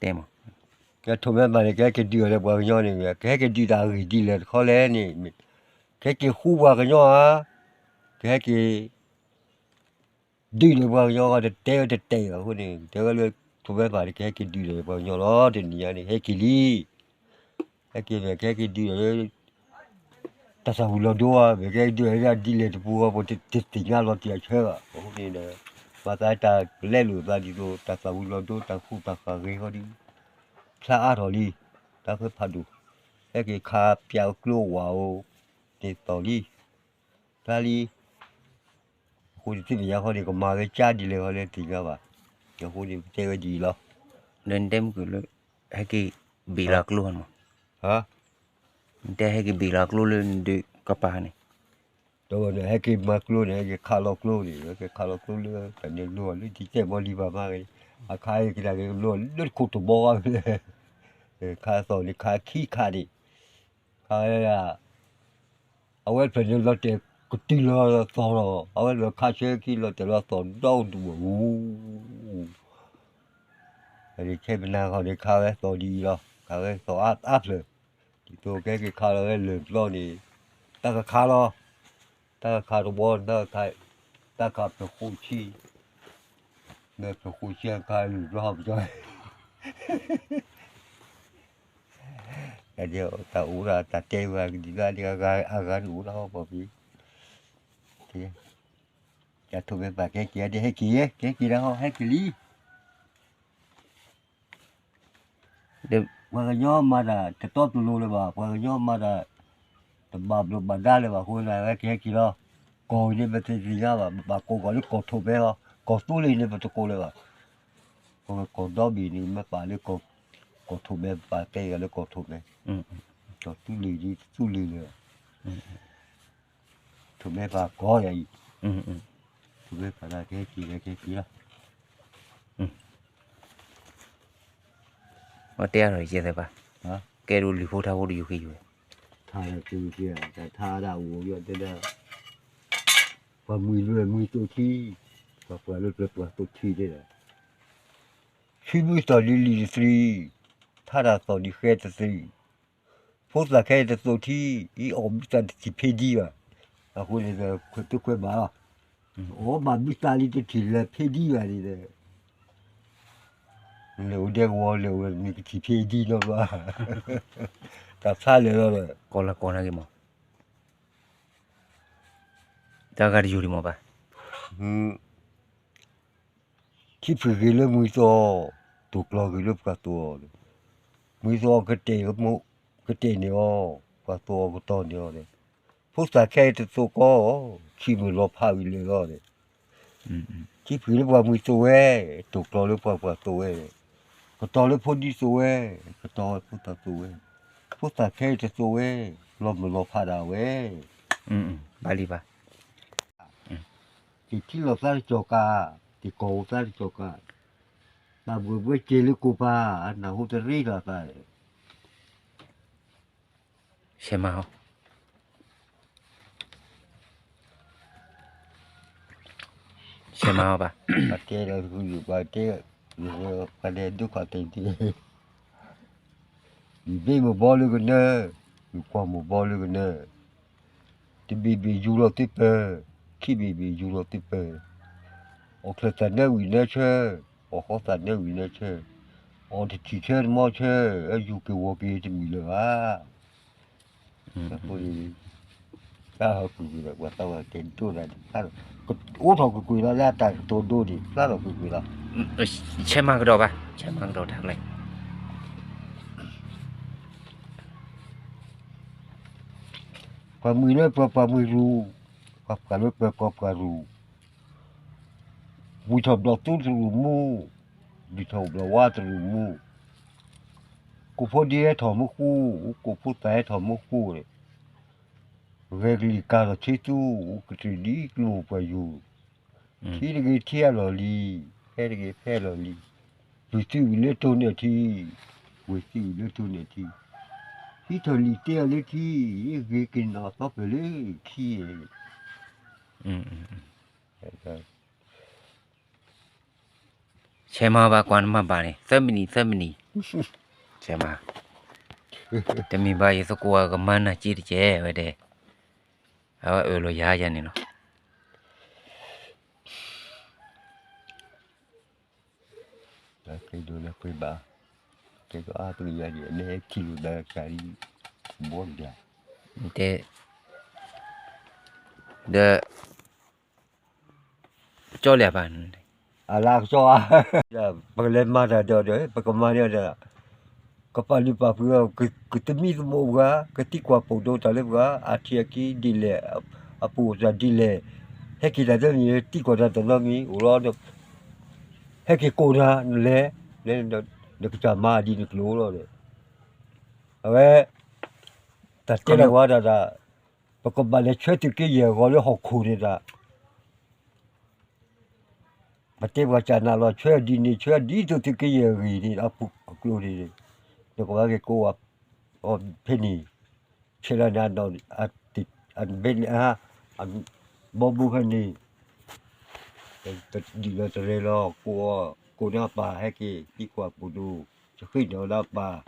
တဲမး, ကထိးမဲပၢ်န့ၣ် ကဟဲက့ၤဒုးအီၤလၢပှၤကညီန့ၣ် ကဟဲက့ၤဒုးတၢ်အဂ့ၢ်ဒ်လဲၣ်တခီလဲၣ်န့ၣ်, ကဟဲက့ၤဃူပှၤကညီဧါ, ကဟဲက့ၤ ဒုးန့ၣ်ပှၤကညီတတဲဝဲတတဲအီၤအဃိန့ၣ် တဲဝဲလၢ ထိးမဲပၢ်န့ၣ် ကဟဲက့ၤဒုးန့ၣ်ပှၤကညီလီၤ တနံၤညါန့ၣ် ဟဲက့ၤလံ ဟဲက့ၤမ့ၢ် ကဟဲက့ၤဒုးဒီးလၢ တၢ်သၣ်ဝံၤလီၤဒိဧါ, မ့ၢ်ကဟဲက့ၤဒုးဒ်လဲၣ်တပူၤအပူၤ တသ့ၣ်ညါလီၤတံၢ်အဆၢဘၣ်. အဃိန့ၣ်ဒီး ပှၤသးတၢ်ကလဲလိာ်သးဒ်သိး တၢ်သၣ်ဝံၤလီၤဒိ တၢ်ဃူတၢ်ဃာ်ဂ့ၤဃီဒီး ဖျါအါထီၣ်လံ, တၢ်ဃဲဖးဒိၣ်, ဟဲက့ၤခးပၠးအကျိဝၣ်ဧိၤ န့ၣ်သီၣ်လံ, ဖျါလံ, အဃိန့ၣ်သ့ၣ်ညါဃီန့ၣ် ကမၤဝဲကၢ်ဒ်လဲၣ်ဃီလၢသ့ၣ်ညါဘၣ်, အဃိန့ၣ် ပတဲဝဲဒ်အံၤလီၤ. ဒီးနတဲမုၢ်ကလၢ ဟဲက့ၤဘ့ၣ်လီၤကျိမး, နတဲဟဲက့ၤဘ့ၣ်လီၤကျိလၢနဒုးကပၤန့ၣ် ဒီးဝဲန့ၣ် ဟဲက့ၤမၤကျိန့ၣ် ဟဲက့ၤခးလီၤကျိန့ၣ် ဟဲက့ၤခးလီၤကျိလၢတၢ်န့ၣ်လိၣ်လၢတံၢ်တဲာ်ဘီလံဘၣ်မးဂ့ၤ, အခါအံၤကဒါက့ၤလိၣ်လၢတခိၣ်တဘီဘၣ်, ခးသီၣ်န့ၣ် ခးခံခးန့ၣ်, ခးဝဲဒၣ် အဝဲတဖျၢၣ်န့ၣ်လီၤတဲာ်ကတုၤလီၤသီၣ်လီၤ, အဝဲလီၤခးဆၢခံလီၤတဲာ်လီၤသီၣ်ဒီဒူၣ်မး, ခဲမနၤဃီန့ၣ် ခးဝဲသီၣ်ဒ်အံၤလီၤ, ခးဝဲသီၣ်အါဖျၢၣ်, ဒ်သိးကဟဲက့ၤခးလီၤဝဲလၢာ်ပျီန့ၣ်, တၢ်ကခးလီၤ, တၢ်ကခးတဘီ, တၢ်ကခးဖျၢၣ်ဃိဆံ, မ့ၢ်ဖျၢၣ်ဃိဆံအခါလၢာ်ပျီဟီပျီ တၢ်အိၣ်ဒၣ်တၢ်တဲဝဲကဒံးဘၣ်ဒ်အဂၤန့ၣ်အိၣ်ဒၣ်ဟီပီၤဖံး, တၢ်ထိးမဲပၢ်ကဟဲက့ၤဒ်ဟဲက့ၤ, ကဟဲက့ၤဒၣ်ဟီဟဲက့ၤလံ, ပှၤကညီမၤတၢ်တတီတလိၤလၢၤဘၣ်, ပှၤကညီမၤတၢ် တဘၣ်ဘျိးဘၣ်ဒါလၢၤဘၣ်အဃိန့ၣ် ဝဲကဟဲက့ၤလီၤ, ကီၢ်အံၤန့ၣ် ပတသ့ၣ်ညါဘၣ်, ပဘၣ်ကိးကီးလၢကီၢ်ထိးမဲလီၤ, ကီၢ်သူလ့ၤန့ၣ် ပတကိးလၢၤဘၣ်, ကီၢ်ဒီဘ့ၣ်န့ၣ် မ့ၢ်ပာ်လၢ ကီၢ်ထိးမဲ ပပာ်တဲယၤလၢကီၢ်ထိးမဲ, ကီၢ်သူလ့ၤဒ်သူလ့ၤလၢၤ ထိးမဲပာ်ကီၢ်ယၤအံၤ, ထိးမဲပာ်လၢကဟဲက့ၤလၢကဟဲက့ၤလီၤ, အတဲအါထီၣ်ယဲၢ်သၢဘၣ်, ကဲဒိးလံာ်ဖိထါဖိတယုၢ်ဃ့ယုၢ်, ထါလၢက့ၤက့ၤ တၢ်ထါဒၣ်အိၣ်ယတဲဒၣ်, ပှၤမှံၤလၢမှံၤသိးထံ, ပှၤပှၢ်လၢပှၢ်သိးထံတဲဒၣ်, ဆံမုၢ်သီၣ်ဒ်လံာ်တသရံး, ထါတၢ်သီၣ်ဒ်ဃဲတသရံး, ဖိသၣ်ခဲအံၤတသိးထံ, အံၤအီၣ်ဘုသးတထံၣ်ဖံဒံဘၣ်, အဃိန့ၣ် ခွဲးသူခွဲးဘၣ်လီၤ, အီၣ်ဘၣ်ဘုသးလံတထံၣ်လၢဖံဒံဘၣ်န့ၣ်ဒီး လဲၤအိၣ်ဒဲကဝီၤလဲၤအိၣ်နကထံၣ်ဖံဒံနီတဘျီ, တၢ်ဖျါလဲၤလီၤဒီး ကီၢ်လၢကီၢ်နာ်က့ၤမး, တၢ်ဂၤတယိာ်ဒံးမးဘၣ်, ခံဖုၣ်ဂ့ၤလၢမှံၤသီ, တိာ်ကျီၤဂ့ၤလၢပှၤသိးအီၤ, မှံၤသီကတဲာ်န့ၢ်အီၤ, ပှၤသိးအီၤကတီၢ်န့ၢ်အီၤ, ဖိသၣ်ခဲအံၤတသိးကီ, ခံမုၢ်လီၤဖးဝံၤလဲၤလီၤန့ၣ်, ခံဖုၣ်လၢပှၤမှံၤသိးဝဲ, တိာ်ကျီၤလၢပှၤပှၢ်သိးဝဲ, ကတီၤလၢဖိဒံသိးဝဲ, ကတီၤဖိသၣ်သိးဝဲ, ဖိသၣ်ခဲအံၤတသိးဝဲ, လီၤမုၢ်လီၤဖးဒၣ်ဝဲ, ဘၣ်လံဘၣ် က့ၤထံလီၤသးတကီၢ်ကး, က့ၤကီၢ်အိၣ်သးတကီၢ်ကး, တၢ်ဘှ့ၣ်ဘှဲက့ၤလၢကိၢ်ပၤ, နၢ်ဟူတရ့ဒီးသး, ဆဲးမၤဟီ, ဆဲးမၤဟီဘၣ်, ပတဲဒီး ပတဲ, ပတဲဒိခီၣ်တဲာ်တ့ၢ် ယဘ့ၣ်မ့ၢ်ဘီလၢကနၢ, ယကွၢ်မ့ၢ်ဘီလၢကနၢ, တဘ့ၣ်ဘ့ၣ်ယူၤလီၤသုပၢၤ, ခံဘ့ၣ်ဘ့ၣ်ယူၤလီၤသုပၢၤ, အီၣ်ချၢၣ်သးနၢဝံၣ်နၢဆၢ, အီၣ်ဃီသးနၢဝံၣ်နၢဆၢ, အီၣ်တထံၣ်ဆၢတမီဆၢ, ယူၤက့ၤဝီၤက့ၤတမံၤလၢၤဘၣ်. အဃိန့ၣ် တၢ်ဟီၣ်ကွံာ်ကွံာ်ဒီး ပှၤသးဝဲကဲဒိၣ်တၢ်န့ၣ် အိၣ်ထီၣ်ကွံာ်ကွံာ်လီၤ လၢအတၢ်ကတိၤဒိန့ၣ် ဖျါထီၣ်ကွံာ်ကွံာ်လီၤ. ဆဲးမၤကဒီးဘၣ်, ဆဲးမၤကဒီးတၢ်လၢ ပှၤမှံၤလၢပှၤပှၤမှံၤရူၢ်, ပှၤပှၢ်လၢပှၤပှၢ်ပှၢ်ရူၢ်, ဝံၤထီၣ်ဘျီၣ်သူတရူၢ်မူ, ဝံၤထီၣ်ဘျီၣ်ဝါတရူၢ်မူ, ကိၣ်ဖိဒံဟဲထီၣ်မူဃူ, ကိၣ်ဖိသၣ်ဟဲထီၣ်မူဃူန့ၣ်, ဂဲၤကလံၤကၤထီၣ်ဆ့သူ, ကတြံၣ်ဒ်ကျိၣ်ပှၢ်ယိာ်, ထံတဂ့ၤထံအလီၢ်လံၤ, ဖဲတဂ့ၤဖဲအလီၢ်လံၤ, ပုၢ်သံဝံၤလၢတိၢ်န့ၣ်ထံ, ဝဲၢ်သံဝံၤလၢတိၢ်န့ၣ်ထံ, ဟံးထီၣ်လံၤတဲအီၤလၢထံ, ဂ့ၤက့ၤနီၣ်သီဖျၢၣ်လၢခံ, ဆဲး တဲမၤဘၣ်ကွၢ်နမၤဘၣ်န့ၣ် သၢမံးနံး သၢမံးနံး, တဲမၤ, တမ့ၢ်ဘၣ်ယသကိးအကမၤနၤက့တကဲဝဲဒဲး, အဝဲအၢၣ်လီၤယၤယၤန့ၣ်လီၤ. ကဲဒိးလၢပှ့ၤဘၣ်, ကဲဒိးအါတကယၤဒံး အလဲၤဟဲခံလိာ်သးကၢ်ဒံး, ဘီဒံး, တဲ, ဒီး ကၠီလၢဘၣ်, အလါကစီၣ်ဧါ, ပကလဲၤမၤတၢ်ဒီးဒီး ပကမၤန့ၢ်ဒီး ကပာ်လုၢ်ပာ်ပှ့ၤအီၤ, ကသမံသမိးပှၤ, ကသံကွၢ်ပိာ်ဒိတၢ်လၢပှၤ, အထံအက့ၤဒ်လဲၣ်, အပူၤအသးဒ်လဲၣ်, ဟဲက့ၤတၢ်တမံၤ သံကွၢ်တၢ်တနီတမံၤအိၣ်လီၤ, ဟဲက့ၤကိးနၤ နလဲၤ, နကစၢ်မၤဒ်နကျိၤလီၤဒီး, အဝဲ တၢ်တဲလီၤဝဲဒၣ်ဒၣ်, ပကဘၣ်လဲၤဆှၢသုးက့ယဲၢ်အဂီၤလၢဟီၣ်ခိၣ်န့ၣ်ဒၣ် ပတဲပှၤကၢ်နးလီၤ ဆှၢဒ်န့ၣ် ဆှၢဒ်သိးသုးက့ယဲၢ်အဂ့ၢ်န့ၣ် အပူၤအကျိၤန့ၣ်, နကဘၣ်က့ၤကိးအီၤဖဲန့ၣ်, ဆဲးလီၤနၤနီၢ်, အဘဲန့ၣ်, ဘီဘိဖဲန့ၣ်, တဒံးလီၤတရဲလီၤ ကိးအီၤ, ကိးန့ၢ်အပၢ်ဟဲက့ၤ သံကွၢ်ပိာ်ဒိၣ်, ယဃ့ၢ်န့ၢ်အီၤဒီးအပၢ်,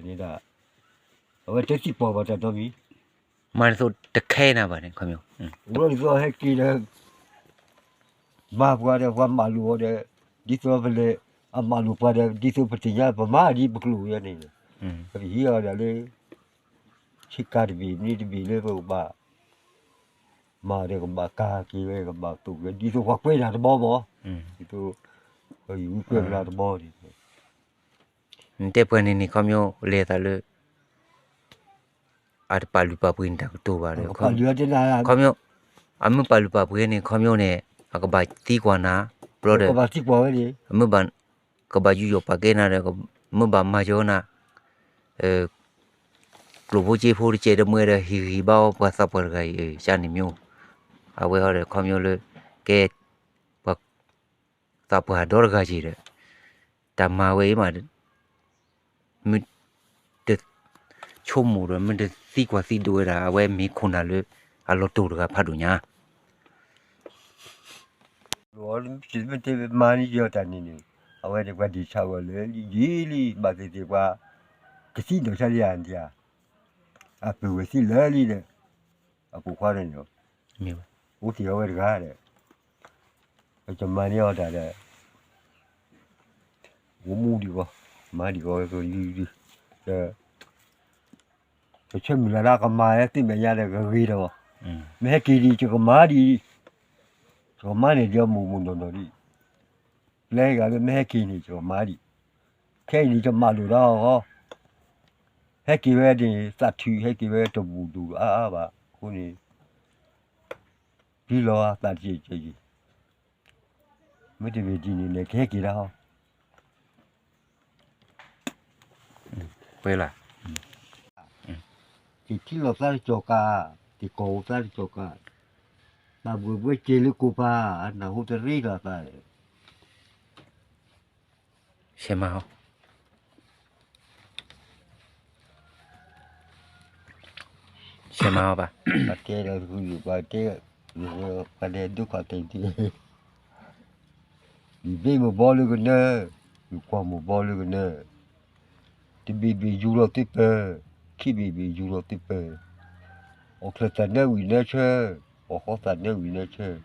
န့ၣ်ဒၣ်, အဝဲတသံကွၢ်ဘၣ်တၢ်နီတမံၤ, မၤတသိးတခဲနၤဘၣ်န့ၣ် ခီ, ဝဲဒ်သိးဟဲက့ၤဒီး မၤပှၤဒီး ပှၤမၤလိာ်အီၤဒီး, ဒ်သိးပလဲၤအမၤလိာ်ပှၤဒီး ဒ်သိးပသ့ၣ်ညါ ပမၤဒ်ပကျိာ်ဝဲန့ၣ်, ပဟံးအီၤဒၣ်လၢ ဆ့ကၤတဘ့ၣ် မ့ၢ်တဘ့ၣ်လၢပကဘၣ် မၤဒီးကဘၣ်ကၤက့ၤဝဲ ကဘၣ်သိၣ်က့ၤ ဒ်သိးပှၤကွဲးတၢ်တဘီမး, ဒ်သိး ပှၤယုၢ်ကွဲးကလၤတဘီန့ၣ် နတဲပှၤန့ၣ်န့ၣ် ခီပညီလဲၤသးလၢ အတပာ်လုၢ်ပာ်ပှ့ၤန့ၣ်တၢ်ကတိၤဘၣ်ဒီး ခီပညီ အမ့ၢ်ပာ်လုၢ်ပာ်ပှ့ၤန့ၣ် ခီပညီန့ၣ် အကဘၣ်သံကွၢ်နၤ, ဘျီဒီး အမ့ၢ်ဘၣ် ကဘၣ်ယူးယီၣ်ပာ်ကဲနၤဒီး မ့ၢ်ဘၣ်မၤစၢၤနၤ, ကျိာ်ဖိစ့ဖိတကဲးတမှဲဒီး ဟ့ၣ်ဂံၢ်ဟ့ၣ်ဘါအီၤပှၤသးပှၢ်တဂၤအံၤ ကန့ၣ်မ့ၢ်, အဝဲဟီဒီး ခီပညီလၢ ကဲ ပှၤ သးပှၢ်ဒီတဂၤက့ၤဒီး တၢ်မၤဝဲအံၤမး မ့ၢ်တဆိကမိၣ်ဒီး မ့ၢ်တသံကွၢ်သံဒိးဝဲဒၣ် အဝဲမ့ၢ်ခိၣ်နၢ်လၢအလီၤတိၢ်တဂၤဖးဒိၣ်ညါ, မ့ၢ်တမၤန့ၢ်ယီၤတၢ်န့ၣ်န့ၣ် အဝဲန့ၣ်ပှၤဒံးဆါဝဲလၢလံယံာ်လံ ဘၣ်သ့ၣ်သ့ၣ်ပှၤ ကသံၣ်နီၣ်ဆါလံဧါန့ၣ်ဧါ, အပုၢ်ဝဲၢ်သံလၢာ်လံဒီး အပိာ်ခွါန့ၣ် အိၣ်တ့ၢ်အဝဲတဂၤဒီး ပကမၤန့ၢ်အီၤတၢ်ဒီး အိၣ်မူဒံးဂီၢ်, မၤဒံးဂီၢ်ဝဲကလံၤဒံး, ဒီး ပဆၢမုၢ်လၢ်လၢကမၤသ့မဲာ်ညါဒီးကဂ့ၤဒီး, မ့ၢ်ဟဲက့ၤဒံး ယကမၤဒံး, ယကမၤန့ၢ်ဒံးအမိၢ်မိၢ်နီၢ်နီၢ်ဒံး, ပျဲဂၤလၢမ့ၢ်ဟဲက့ၤန့ၣ် ယကမၤဒံး, ခဲအံၤန့ၣ် ယမၤလိာ်ဒီးအီၤ, ဟဲက့ၤဝဲန့ၣ် သးထုး ဟဲက့ၤဝဲတဘူၣ်ဒိၣ်အါအါဘၣ် အဃိန့ၣ် ပျံၤလီၤသးတက့ၢ်က့ၤ, မ့တမ့ၢ်ဒ်န့ၣ်န့ၣ် ကဟဲက့ၤဒၣ်ဟီ, ပှဲၤလၢ က့ၤထံၣ်လီၤသးတကီၢ်ကး, က့ၤကီၢ်အိၣ်သးတကီၢ်ကး, တၢ်ဘှဲးဘှဲးက့ၤလၢကိၢ်ပၤ, နၢ်ဟူတရ့ဒီးသး, ဆဲးမၤဟီ ဆဲးမၤဟီဘၣ်, ပှၤတဲဒီးတကလုာ် ပှၤတဲ, ပှၤတဲဒိၣ်ခီၣ်တဲာ်တဲာ်, ယဘ့ၣ်မ့ၢ်ဘီလၢကနၢ, ယကွၢ်မ့ၢ်ဘီလၢကနၢ, တဘ့ၣ်ဘ့ၣ်ယူၤလီၤသုပၢၤ, ခံဘ့ၣ်ဘ့ၣ်ယူၤလီၤသုပၢၤ, အီၣ်ချၢၣ်သးနၢဝံၤနၢဆၢ, အီၣ်ဃီသးနၢဝံၤနၢဆၢ,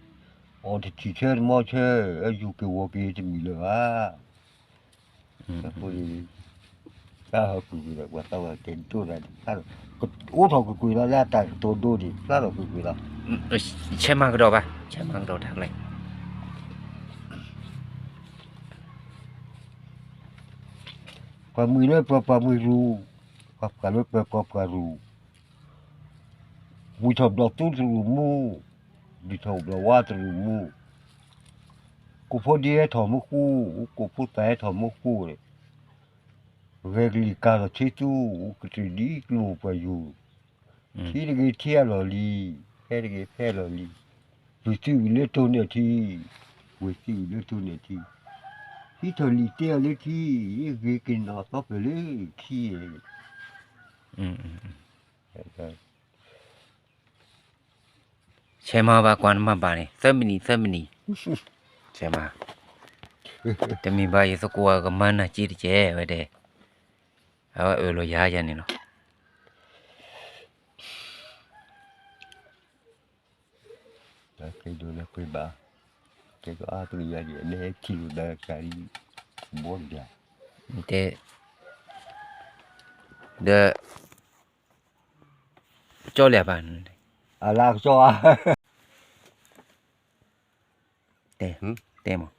အီၣ်တထံၣ်ဆၢတမီဆၢ, အယူၤက့ၤဝီၤက့ၤတမံၤလၢၤဘၣ်. အဃိန့ၣ် ဖျါထီၣ်ကွ့ၢ်ကွ့ၢ်ဒီး ပှၤသးဝဲတဲဒိၣ်တၢ်န့ၣ် ဖျါထီၣ်, အိးထီၣ်ကွ့ၢ်ကွ့ၢ်လီၤ လၢအတၢ်ကတိၤဒိန့ၣ် ဖျါထီၣ်ကွ့ၢ်ကွ့ၢ်လီၤ. ဆဲးမၤကဒီးဘၣ်, ဆဲးမၤကဒီးတၢ်ကျဲ, ပှၤမှံၤလၢပှၤ ပှၤမှံၤရူၤ, ပှၤပှၤလၢပှၤ ပှၤပှၤရူၤ, ဝံၤထီၣ်ဘျီၣ်သူတရူးမူ, ဝံၤထီၣ်ဘျီၣ်ဝါတရူးမူ, ကိၣ်ဖိဒ့ဟဲထီၣ်မူဃူ, ကိၣ်ဖိသၣ်ဟဲထီၣ်မူဃူန့ၣ်, ဂဲၤကလံၤကၤထီၣ်ဆ့သူ, ကတၢၢ်ဒ်ကျိၣ်ပှၤယူၤ, ထံတဂ့ၤထံအလီၢ်လံၤ, ဖဲတဂ့ၤဖဲအလီၢ်လံၤ, ယူၤသံဝံၤလၢတိၢ်န့ၢ်ထံ, ဝ့ၢ်သံဝံၤလၢတိၢ်န့ၢ်ထံ, ဟံးထီၣ်လံာ်တဲအီၤလၢထံ, ဂ့ၤက့ၤနီၣ်သီဖျၢၣ်လၢခံ, ဆဲးမၤဘၣ်ကွၢ်နမၤဘၣ်န့ၣ် သၢမံးနံး သၢမံးနံး, ဆဲးမၤ, တမ့ၢ်ဘၣ် ယသကိးအကမၤနၢၤက့တကဲဝဲဒဲး, အဝဲအၢၣ်လီၤယၤယၤန့ၣ်လီၤ. ကဲဒိးလၢပှဲၤဘၣ်, ကဲဒိးအါတကယၤဒံး မ့ၢ်ဟဲထံၣ်လိာ်သးကၤလံ, ဘီဒၣ်, တဲ, ဒီး, ကၠီလၢဘၣ်, အလါကၠီဧါ, တဲ, တဲမး,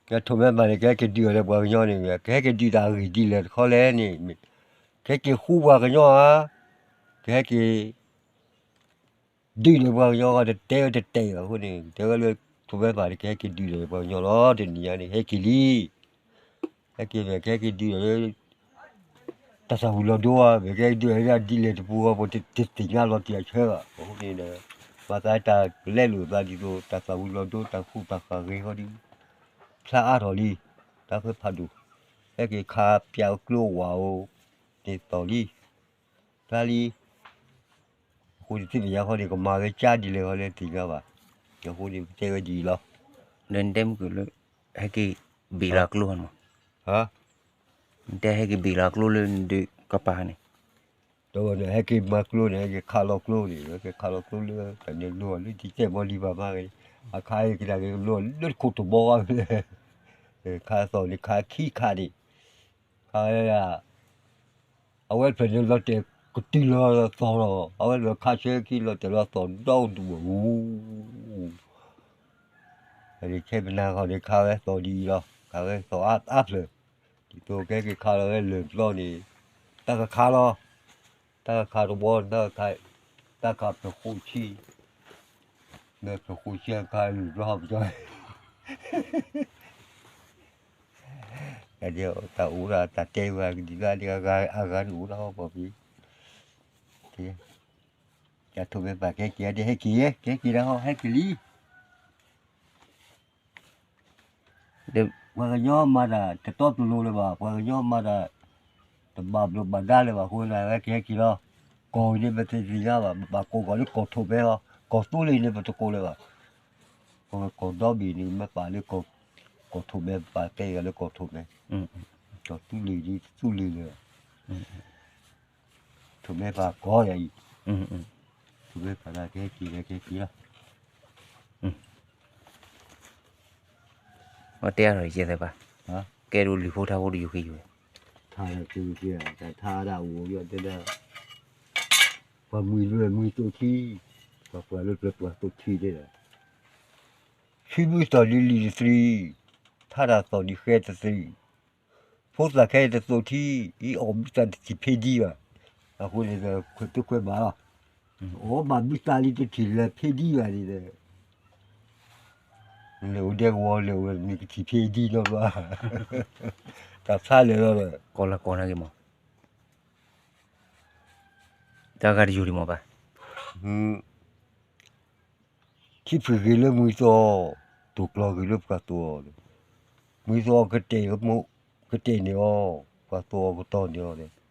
ကထိးမဲဘၣ်န့ၣ် ကဟဲက့ၤဒုးအီၤလၢပှၤကညီန့ၣ်, ကဟဲက့ၤဒုးတၢ်အဂ့ၢ်ဒ်လဲၣ်တခီလဲၣ်န့ၣ်, ကဟဲက့ၤဃူပှၤကညီဧါ, ကဟဲက့ၤ ဒုးန့ၣ်ပှၤကညီတတဲဝဲတတဲအီၤအဃိန့ၣ် တဲဝဲလၢ ထိးမဲဘၣ်န့ၣ် ကဟဲက့ၤဒုးန့ၣ်ပှၤကညီလီၤ. တနံၤညါန့ၣ် ဟဲက့ၤလံ, ဟဲက့ၤန့ၣ် ကဟဲက့ၤဒုးန့ၣ်လၢ တၢ်သၣ်ဝံၤလီၤဒိဧါ, မ့ၢ်ကဟဲက့ၤဒုးန့ၣ်ဒ်လဲၣ်တပူၤဃီ ပတသ့ၣ်ညါလီၤတံၢ်အဆၢဘၣ်. အဃိန့ၣ်ဒီး ပှၤသးတၢ်ကလဲလိာ်သးဒ်သိး တၢ်သၣ်ဝံၤလီၤဒိ တၢ်ဃူတၢ်ဃာ်ဂ့ၤဃီဒီး ဖျါအါထီၣ်လံ, တၢ်ဃဲဖးဒိၣ်, ဟဲက့ၤခးပၠးအကျိဝၣ်ဧိၤ, န့ၣ်သီၣ်လံ ဖျါလံ, အဃိန့ၣ်သ့ၣ်ညါဃီန့ၣ် ကမၤဝဲကၢ်ဒ်လဲၣ်ဃီလၢသ့ၣ်ညါဘၣ်. အဃိန့ၣ် ပတဲဝဲဒ်အံၤလီၤ. လၢနတဲမုၢ်ကလၢ ဟဲက့ၤဘ့ၣ်လီၤကျိဟီမး, နတဲဟဲက့ၤဘ့ၣ်လီၤကျိလၢနဒုးကပၤန့ၣ်, ဒီးန့ၣ် ဟဲက့ၤမၤကျိန့ၣ် ဟဲက့ၤခးလီၤကျိန့ၣ် ဟဲက့ၤခးလီၤကျိလၢတၢ်န့ၣ်လိၤလၢတံၢ်တဲာ်ဘီလံဘၣ်မးဂ့ၤ, အခါအံၤကဒၣ်က့ၤကလိၤလၢတခိၣ်တဘီဝဲ, ခါသီၣ်န့ၣ် ခါခံခါန့ၣ် ခါဝဲဒၣ် အဝဲတဖျၢၣ်န့ၣ်လီၤတဲာ်ကတုၤလီၤသီၣ်လီၤ, အဝဲလီၤခါဆၢခံလီၤတဲာ်လီၤသီၣ်ဒီဒူၣ်မး, ခဲပနၤဃီန့ၣ် ခါဝဲသီၣ်ဒ်အံၤလီၤ, ခါဝဲသီၣ်အါအါဖျၢၣ်, ဒ်သိးကဟဲက့ၤခးလီၤဝဲလၢာ်ပျီန့ၣ် တၢ်ကခးလီၤ, တၢ်ကခးတဘီ, တၢ်ကခးဖျၢၣ်ဃိဆံ, မ့ၢ်ဖျၢၣ်ဃိဆံအခါလၢာ်ပျီဟီပကီ တၢ်အိၣ်ဒၣ်တၢ်တဲဝဲကဒံးဘၣ်ဒ်အဂၤန့ၣ်အိၣ်ဒၣ်ဟီပီၤဖံး, ယထိးမဲပာ်ကဟဲက့ၤဒ်ဟဲက့ၤယဲ ကဟဲက့ၤဒၣ်ဟီ ဟဲက့ၤလံ, ပှၤကညီမၤတၢ်တတီတလိၤလၢၤဘၣ်, ပှၤကညီမၤတၢ် တဘၣ်ဘျိးဘၣ်ဒါလၢၤဘၣ်အဃိန့ၣ် ဝဲကဟဲက့ၤလီၤ, ကီၢ်အံၤန့ၣ် ပတသ့ၣ်ညါဘၣ်, ပဘၣ်ကိးကီၢ်လၢကီၢ်ထိးမဲလီၤ, ကီၢ်သူလ့ၤန့ၣ် ပတကိးလၢၤဘၣ် ကီၢ်ဒီဘ့ၣ်န့ၣ် မ့ၢ်ပာ်လၢ ကီၢ်ထိးမဲ ပာ်တဲဂၤလၢကီၢ်ထိးမဲ, ကီၢ်သူလ့ၤဒ်သူလ့ၤလၢၤ, ထိးမဲပာ်ကီၢ်ယၤအံၤ, ထိးမဲပာ်လၢကဟဲက့ၤလၢကဟဲက့ၤလီၤ, အတဲအါထီၣ်ယဲသ့ၣ်ဘၣ်, ကဲဒိးလံာ်ဖိထါဖိတယုၢ်ဃံယုၢ်, ထါလၢက့ၤက့ၤ, တၢ်ထါဒၣ်အိၣ်ယီၤတဲဒၣ်, ပှၤမှံၤလၢမှံၤသိးထံ, ပှၤပှၢ်လၢပှၢ်သိးထံတဲဒၣ် ဆံမုၢ်သီၣ်ဒ်လံာ်တသရံး, ထါတၢ်သီၣ်ဒ်ဃဲတသရံး, ဖိသၣ်ခဲအံၤတသိးထံ, အံၤအီၣ်ဘုသးတထံၣ်ဖဲဒံဘၣ်, အဃိန့ၣ် ခွဲးသူခွဲးဘၣ်လီၤ, အီၣ်ဘၣ်ဘုသးလံတထံၣ်လၢဖဲဒံဘၣ်န့ၣ်, လဲၤအိၣ်ဒဲကဝီၤလဲၤအိၣ်မ့ၢ်ကထံၣ်ဖဲဒံနီတဘျီ, တၢ်ဖျါလဲၤလီၤဒီး ကီၢ်လၢကီၢ်နာ်က့ၤမး တၢ်ဂၤတယိာ်ဒံးမးဘၣ်, ထံဖုၣ်ဂ့ၤလၢမှံၤသိး, တိာ်ကျီၤဂ့ၤလၢပှၤသိးအီၤ, မှံၤသိးကတဲာ်န့ၢ်အီၤ, ပှၤသိးအီၤကတီၢ်န့ၢ်အီၤ,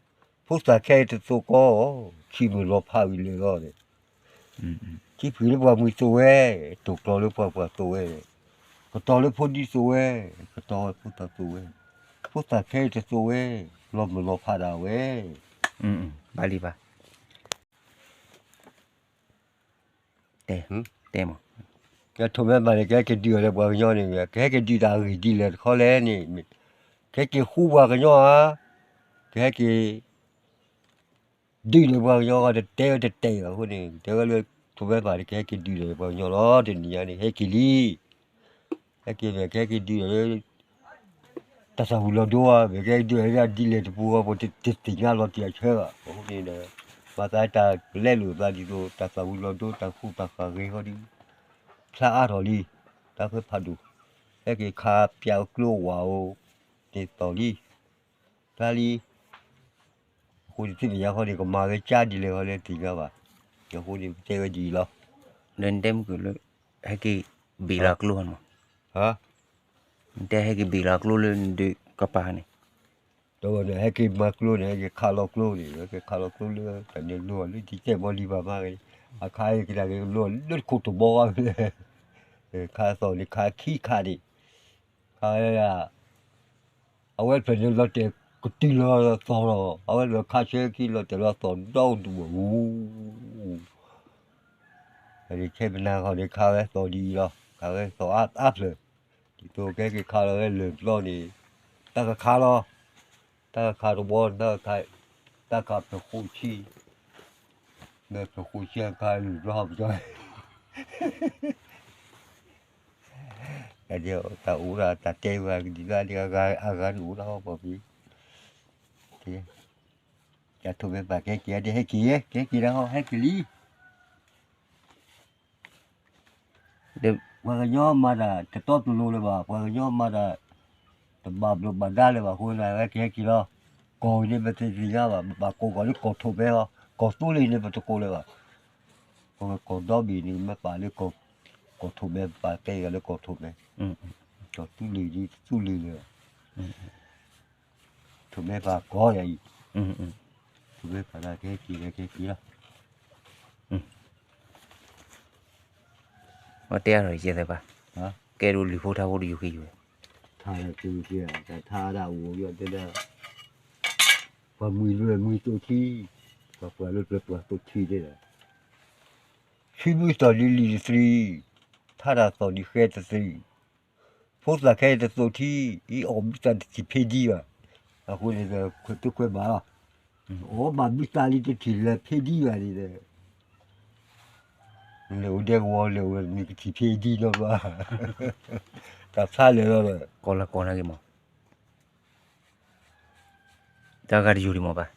ဖိသၣ်ခဲအံၤတသိးကီ, ခံမုၢ်လီၤဖးဝံၤလဲၤလီၤ, ထံဖုၣ်လၢပှၤမှံၤသိးဝဲ, တိာ်ကျီၤလၢပှၤပှၢ်သိးဝဲ, ကတီၤလၢဖိဒံသိးဝဲ, ကတီၤဖိသၣ်သိးဝဲ, ဖိသၣ်ခဲအံၤတသိးဝဲ, လီၤမုၢ်လီၤဖးဒၣ်ဝဲ, ဘၣ်လံဘၣ် တဲ, တဲမး, ကထိးမဲဘၣ်န့ၣ် ကဟဲက့ၤဒုးအီၤလၢပှၤကညီန့ၣ်, ကဟဲက့ၤဒုးတၢ်အဂ့ၢ်ဒ်လဲၣ်တခီလဲၣ်န့ၣ်, ကဟဲက့ၤဃူပှၤကညီဧါ, ကဟဲက့ၤ ဒုးန့ၣ်ပှၤကညီတတဲဝဲတတဲအီၤအဃိန့ၣ်, တဲဝဲလၢ ထိးမဲဘၣ်န့ၣ် ကဟဲက့ၤဒုးန့ၣ်ပှၤကညီလီၤ. တနံၤညါန့ၣ် ဟဲက့ၤလံ ဟဲက့ၤမ့ၢ်ကဟဲက့ၤဒုးဒီး တၢ်သၣ်ဝံၤလီၤဒိဧါ, မ့ၢ်ကဟဲက့ၤဒုးဒ်လဲၣ်တပူၤဃီ ပတသ့ၣ်ညါလီၤတံၢ်အဆၢဘၣ်. အဃိန့ၣ်ဒီး ပှၤသးတၢ်ကလဲလိာ်သးဒ်သိး တၢ်သၣ်ဝံၤလီၤဒိ တၢ်ဃူတၢ်ဃာ်ဂ့ၤဃီဒီး ဖျါအါထီၣ်လံ, တၢ်ဃဲဖးဒိၣ်, ဟဲက့ၤခးပၠးအကျိအဝၣ်ဧိၤ, န့ၣ်သီၣ်လံ, ဖျါလံ အဃိန့ၣ်သ့ၣ်ညါဃီန့ၣ် ကမၤဝဲကၢ်ဒ်လဲၣ်ဃီလၢသ့ၣ်ညါဘၣ်. အဃိန့ၣ် ပတဲဝဲဒ်အံၤလီၤ. လၢနတဲမုၢ်ကလၢ ဟဲက့ၤဘ့ၣ်လီၤကျိမး, နတဲဟဲက့ၤဘ့ၣ်လီၤကျိလၢနဒုးကပၤန့ၣ်, ဒီးန့ၣ် ဟဲက့ၤမၤကျိန့ၣ် ဟဲက့ၤခးလီၤကျိန့ၣ် ဟဲက့ၤခးလီၤကျိလၢ တၢ်န့ၣ်လိၤလၢတံၢ်တဲာ်ဘီလံဘၣ်မးဂ့ၤ, အခါအံၤကဒၣ်က့ၤလိၤလၢတခိၣ်တဘီဘၣ်, ခါသီၣ်န့ၣ် ခါခံခါန့ၣ်, ခါ ခးဝဲဒၣ်, အဝဲတဖျၢၣ်န့ၣ်လီၤတဲာ်ကတုၤလီၤသီၣ်လီၤ, အဝဲတဖျၢၣ်ခးဆၢခံလီၤတဲာ်လီၤသီၣ်ဒီဒူၣ်ဘၣ်ဝူ, ခဲပနၤဃီန့ၣ် ခးဝဲသီၣ်ဒ်အံၤလီၤ, ခးဝဲသီၣ်အါအါဖျၢၣ်, ဒ်သိးကဟဲက့ၤခးလီၤဝဲလၢာ်ပျီန့ၣ်, တၢ်ကခးလီၤ, တၢ်ကခးတဝီ, တၢ်ကခး, တၢ်ကခးဖျၢၣ်ဃိးဆံ, မ့ၢ်ဖျၢၣ်ဃိးဆံအခါလၢာ်ပျီဟီပကီ, တၢ်အိၣ်ဒၣ်တၢ်တဲဝဲကဒံးဘၣ်ဒ်အဂၤန့ၣ်အိၣ်ဒၣ်ဟီပီၤဖံ, တၢ်ထိၣ်မဲပာ်ကဟဲက့ၤဒ်ဟဲက့ၤ, ကဟဲက့ၤဒ်ဟီဟဲက့ၤလံ, ပှၤကညီမၤတၢ်တတီတလိၤလၢၤဘၣ်, ပှၤကညီမၤတၢ် တဘၣ်ဘျီးဘၣ်ဒါလၢၤဘၣ်အဃိန့ၣ် ဟဲက့ၤဟဲက့ၤလီၤ, ကီၢ်အံၤန့ၣ်ပတသ့ၣ်ညါဘၣ်, ပဘၣ်ကိးကီးလၢကီၢ်ထိၣ်မဲလီၤ, ကီၢ်သူလ့ၤန့ၣ်ပတကိးလၢၤဘၣ်, ပဝဲကီၢ်ဒီဘ့ၣ်န့ၣ် မ့ၢ်ပာ်လၢ ကီၢ်ထိၣ်မဲ ပပာ်တဲဂၤလၢကီၢ်ထိၣ်မဲ, ကီၢ်သူလ့ၤဒ်သူလ့ၤလၢၤ ထိၣ်မဲပာ်ကီးယၤအံၤ, ထိၣ်မဲပာ်လၢကဟဲက့ၤလၢကဟဲက့ၤလီၤ, အတဲအါထီၣ်ယဲသၢပၤ, ကဲဒိးလုၢ်ဖိထါဖိတယုၢ်ဃ့ယုၢ်, ထါလၢက့ၤက့ၤ, တၢ်ထါဒၣ်အိၣ်ယီၤတဲဒၣ်, ပှၤမှံၤလၢမှံၤသိးထံ, ပှၤပှၢ်လၢပှၢ်သိးထံတဲဒၣ်, ဆံမုၢ်သီၣ်ဒ်လံာ်တသရံး, ထါတၢ်သီၣ်ဒ်ဃဲတသရံး, ဖိသၣ်ခဲအံၤတသိးထံ, အံၤအီၣ်ဘုသးတထံၣ်ဖဲဒံဘၣ်, အဃိန့ၣ်ဒီး ခွဲးသူခွဲးဘၣ်လီၤ, အီၣ်ဘၣ်ဘုသးလံတထံၣ်လၢဖဲဒံဘၣ်န့ၣ်ဒီး, လဲၤအိၣ်ဒဲကဝီၤလဲၤအိၣ်နကထံၣ်ဖဲဒံနီတဘျီ, တၢ်ဖျါလၢာ်လီၤဒီး, ကီၢ်လၢကီၢ်နာ်က့ၤမး, တၢ်ဂၤတယိာ်ဒံးမးဘၣ်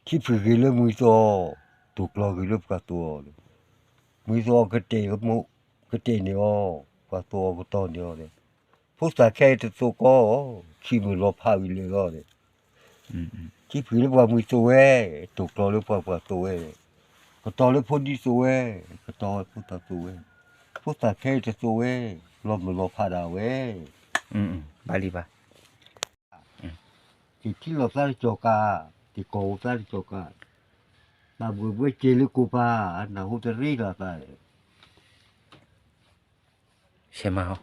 ထံဖုၣ်ဂ့ၤလၢမှံၤသီ, တိာ်ကျီဂ့ၤလၢပှၤသိးအီၤ, မှံၤသီကတဲာ်, ကတဲာ်န့ၢ်အီၤ, ပှၤသိးအီၤကတီၤန့ၢ်အီၤ, ဖိသၣ်ခဲအံၤတသိးကီး, ထံမုၢ်လီၤဖးဝံၤလဲာ်လီၤ, ထံဖုၣ်လၢပှၤမှံၤသိးဝဲ, တိာ်ကျီလၢပှၤပှၢ်သိးဝဲ, ကတီၤလၢဖိဒံသိးဝဲ, ကတီၤဖိသၣ်သိးဝဲ, ဖိသၣ်ခဲအံၤတသိးဝဲ, လီၤမုၢ်လီၤဖးဒၣ်ဝဲ, ဘၣ်လံဘၣ် က့ၤထံလီၤသးတကၠီၤကး, က့ၤကီၢ်အိၣ်သးတကၠီၤကး, တၢ်ဘှဲၣ်ဘှဲက့ၤလၢကိၢ်ပၤ, နၢ်ဟူတရ့ဒီးသး, ဆဲးမၤဟီ,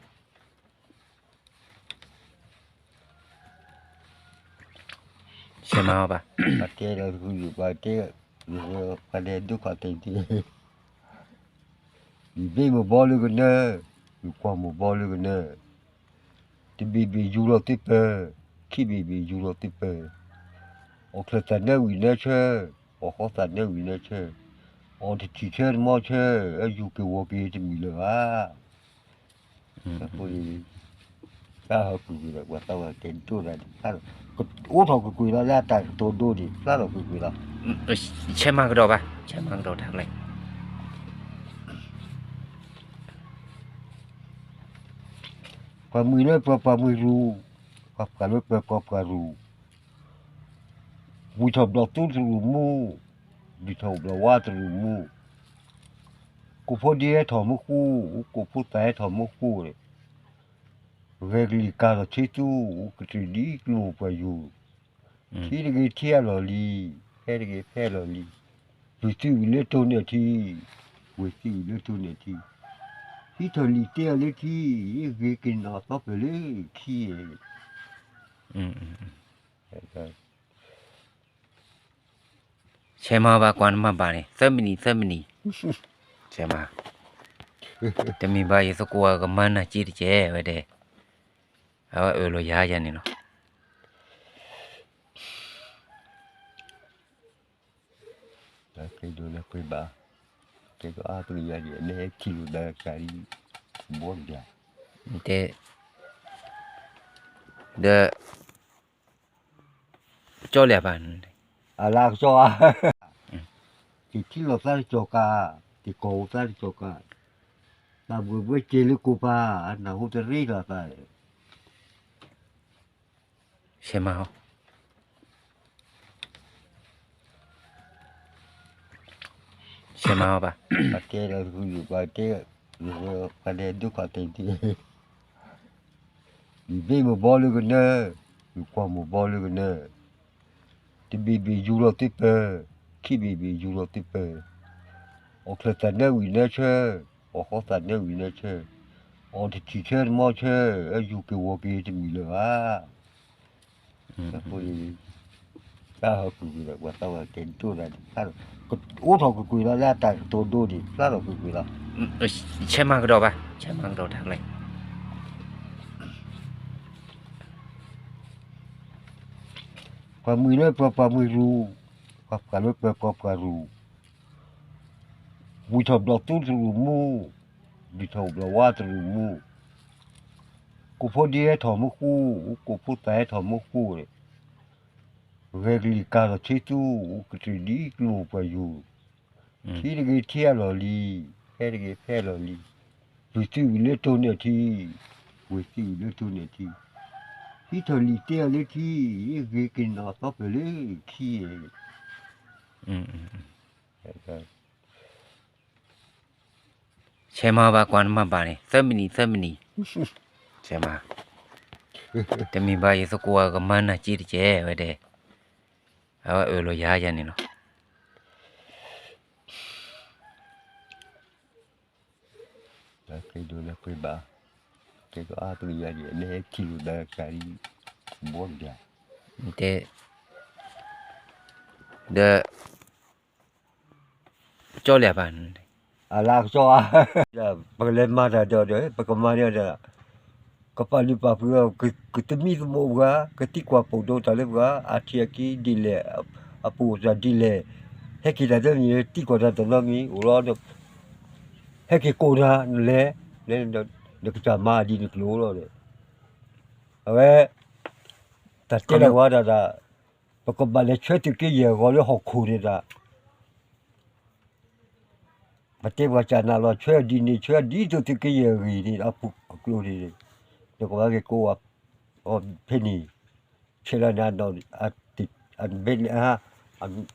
ဆဲးမၤဟီဘၣ်, ပှၤတဲဒီးတဃုယုၢ်, ပှၤတဲ, ပှၤတဲဒုက္ခတ့ၢ်တ့ၢ် ယဘ့ၣ်မ့ၢ်ဘီလၢကနၢ, ယကွၢ်မ့ၢ်ဘီလၢကနၢ, တဘ့ၣ်ဘ့ၣ်ယူၤလီၤသ့ပၢၢ်, ခံဘ့ၣ်ဘ့ၣ်ယူၤလီၤသ့ပၢၢ်, အီၣ်ချၢၣ်သးနၢဝံၤနၢဆၢ, အီၣ်ဃီသးနၢဝံၤနၢဆၢ, အီၣ်တထံၣ်ဆၢတမီဆၢ, အယူၤက့ၤဝီၤက့ၤတမံၤလၢၤဘၣ်. အဃိန့ၣ် တၢ်ဟီၣ်ကွ့ၢ်ကွ့ၢ်ဒီး ပှၤသးဝဲတဲဒိၣ်တၢ်န့ၣ် အိၣ်ထီၣ်ကွ့ၢ်ကွ့ၢ်လီၤ လၢအတၢ်ကတိၤဒိန့ၣ် ဖျါထီၣ်ကွ့ၢ်ကွ့ၢ်လီၤ. ဆဲးမၤကဒီးဘၣ်, ဆဲးမၤကဒီးတၢ်ဖျါ ပှၤမှံၤလၢပှၤပှၤမှံၤရူၢ်, ပှၤပှၤလၢပှၤပှၤပှၤရူၢ်, ဝံၤထီၣ်ဘျီၣ်သူတရူၢ်မူ, ဝံၤထီၣ်ဘျီၣ်ဝါတရူၢ်မူ, ကိၣ်ဖိဒ့ဟဲထီၣ်မူဃူ, ကိၣ်ဖိသၣ်ဟဲထီၣ်မူဃူန့ၣ်, ဂဲၤကလံၤကၤထီၣ်ဆ့သူ, ကတၢၢ်ဒ်ကျိၣ်ပှၤယိာ်, ထံတဂ့ၤထံအလီၢ်လံၤ, ဖဲတဂ့ၤဖဲအလီၢ်လံၤ, ဝံၤသံဝံၤလၢတိၢ်န့ၢ်ထံ, ဝံၤသံဝံၤလၢတိၢ်န့ၢ်ထံ, ဟံးထီၣ်လံာ်တ့အီၤလၢထံ, ဂ့ၤက့ၤနီၣ်သီဖျၢၣ်လၢခံ ဆဲးမၤဘၣ်ကွၢ်နမၤဘၣ်န့ၣ် သၢမံးနံး သၢမံးနံး, ဆဲးမၤ, တမ့ၢ်ဘၣ်ယသကိးအကမၤနၤက့တကဲဝဲဒဲး, အဝဲအၢၣ်လီၤယၤယၤန့ၣ်လီၤ. တဲ, ဒီး ကၠီလၢဘၣ်, အလၢကၠီဧါ, က့ၤထံလီၤသးတကၠီၤကး, က့ၤကီၢ်အိၣ်သးတကၠီၤကး, တၢ်ဘှဲၣ်ဘှဲက့ၤလၢကိၣ်ပၤ, နၢ်ဟူတရ့ဒီးသး, ဆဲးမၤဟီ ဆဲးမၤအီၤဘၣ်, ပှၤတဲဒီးတဃုယုၢ်, ပှၤတဲ, ပှၤတဲဒိၣ်ခီၣ်တဲာ်တ့ၢ်, ယဘ့ၣ်မ့ၢ်ဘီလၢကနၢ, ယကွၢ်မ့ၢ်ဘီလၢကနၢ, တဘ့ၣ်ဘ့ၣ်ယူၤလီၤသ့ပၢၢ်, ခံဘ့ၣ်ဘ့ၣ်ယူၤလီၤသ့ပၢၢ်, အီၣ်ချၢၣ်သးနၢဝံၤနၢဆၢ, အီၣ်ဃီသးနၢဝံၤနၢဆၢ, အ အီတထံၣ်ဆၢတမီၤဆၢ, ယူၤက့ၤဝီၤက့ၤတမံၤလၢၤဘၣ်. အဃိန့ၣ် တၢ်ဟီၣ်ကွ့ၢ်ကွ့ၢ်ဒီး ပှၤသးပှၢ်တဲဒိၣ်တၢ်န့ၣ် အိၣ်ထီၣ်ကွ့ၢ်ကွ့ၢ်လီၤ လၢအတၢ်ကတိၤဒိန့ၣ် ဖျါထီၣ်ကွ့ၢ်ကွ့ၢ်လီၤ. ဆဲးမၤကဒီးဘၣ်, ဆဲးမၤကဒီးတၢ်ကျဲ ပှၤမှံၤလၢပှၤပှၤမှံၤရူၢ်, ပှၤပှၤလၢပှၤပှၤပှၤရူၢ်, ဝံၤထီၣ်ဘျီသူတရူးမူ, ဒုးထီၣ်ဘျီဝါတရူးမူ, ကိၣ်ဖိဒံဟဲထီၣ်မူဃူ, ကိၣ်ဖိသၣ်ဟဲထီၣ်မူဃူန့ၣ်, ဂဲၤကလံၤကၤထီၣ်ဆ့သူ, ကတၢၢ်ဒ်ကျိၤပှၤယူၤ, ထံတဂ့ၤထံအလီၢ်လံၤ, ဖဲတဂ့ၤဖဲအလီၢ်လံၤ, ဝံၤသံဝံၤလၢတိၢ်န့ၢ်ထံ, ဝံၤသံဝံၤလၢတိၢ်န့ၢ်ထံ, ဟံးထီၣ်လံာ်တဲအီၤလၢထံ, ဂ့ၤက့ၤနီၢ်သီဖျၢၣ်လၢထံ, ဆဲးမၤဘၣ်ကွၢ်နမၤဘၣ်န့ၣ် သၢမံးနံး သၢမံးနံး, ဆဲးမၤ, တမ့ၢ်ဘၣ်ယသကိးအကမၤနၤက့တကဲဝဲဒဲး, အဝဲအၢၣ်လီၤယၤယၤန့ၣ်လီၤ. ကဲဒိးလၢပှဲၤဘၣ်, ကဲဒိးအါတကယၤဒံး မ့ၢ်ဟဲထံၣ်လိာ်သးကၤလံ, ဘီဒံး, တဲ, ဒီး, ကၠီလၢဘၣ်, အလါကၠီဧါ, ပကလဲၤမၤတၢ်ဒီးဒီး ပကမၤန့ၢ်ဒီး ကပာ်လုၢ်ပာ်ပှ့ၤအီၤ, ကသမံသမိးပှၤ, ကသံကွၢ်ပိာ်ဒိၣ်တၢ်လၢပှၤ, အထံအက့ၤဒ်လဲၣ်, အပူၤအသးဒ်လဲၣ်, ဟဲက့ၤတၢ်တမံၤ သံကွၢ်တၢ်တနီတမံၤ အိၣ်လီၤဒီး, ဟဲက့ၤကိးနၤ နလဲၤ, နကစၢ်မၤဒ်နကျိၤလီၤဒီး, အဝဲ, တၢ်တဲလၢဝဲဒၣ်ဒၣ်, ပကဘၣ်လဲၤဆှၢသုးက့ယဲၢ်အဂီၤလၢဟီၣ်ခိၣ်န့ၣ်ဒၣ် ပတဲပှၤကၢ်နၤလီၤ ဆှၢဒ်န့ၣ် ဆှၢဒ်သိးသုးက့ယဲၢ်အဂ့ၢ်န့ၣ် အပူၤအကျိၤန့ၣ်, နကဘၣ်က့ၤကိးအီၤဖဲန့ၣ်, ဆဲးလီၤနၤ, အဘဲန့ၣ်,